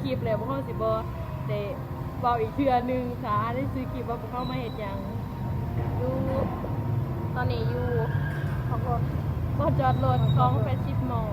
ຄລິບແລ້ວ ພວກເຮົາຊິບໍ່ໄດ້ເວົ້າອີກເທື່ອໜຶ່ງ. ຖ້າອ່ານໃນຊື່ຄລິບວ່າພວກເຮົາມາເຮັດຫຍັງ. ຢູ່ ຕອນນີ້ຢູ່ ບ່ອນຈອດລົດຂອງ Friendship Mall.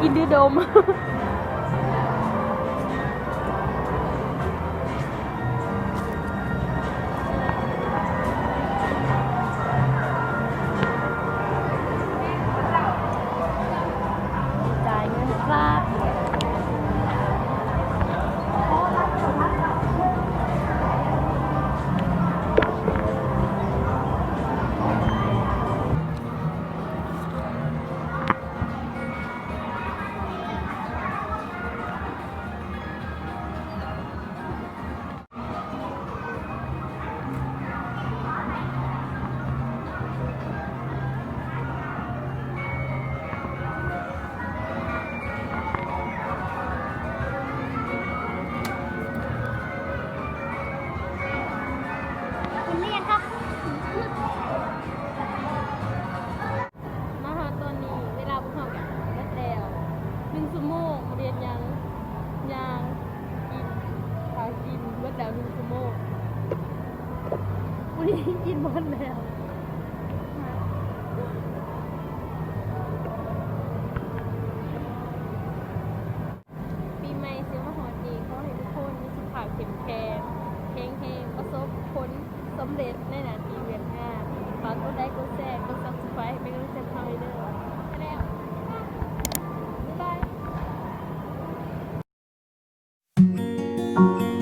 ກິນດືດດົມ. ຈ່າຍເງິນຄັບ. มาฮอดตอนนี้ เวลาพวกเฮาก็เบิดแล้วหนึ่งชั่วโมง บ่ได้เฮ็ดหยัง ย่าง กิน ถ่ากิน เบิดแล้วหนึ่งชั่วโมง มื้อนี้กินเบิดแล้ว. ປີໃໝ່ຊິມາຮອດນີ້ ຂໍໃຫ້ທຸກຄົນມີສຸຂະພາບເຂັ້ມແຂງ ແຂງແຮງ ປະສົບຜົນສຳເລັດໃນໜ້າທີ່ວຽກງານ. ຝາກກົດໄລ ກົດແຊ ກົດ Subscribe ເປັນກຳລັງໃຈໃຫ້ເຮົາເດີ. ໄປແລ້ວ ບາຍບາຍ.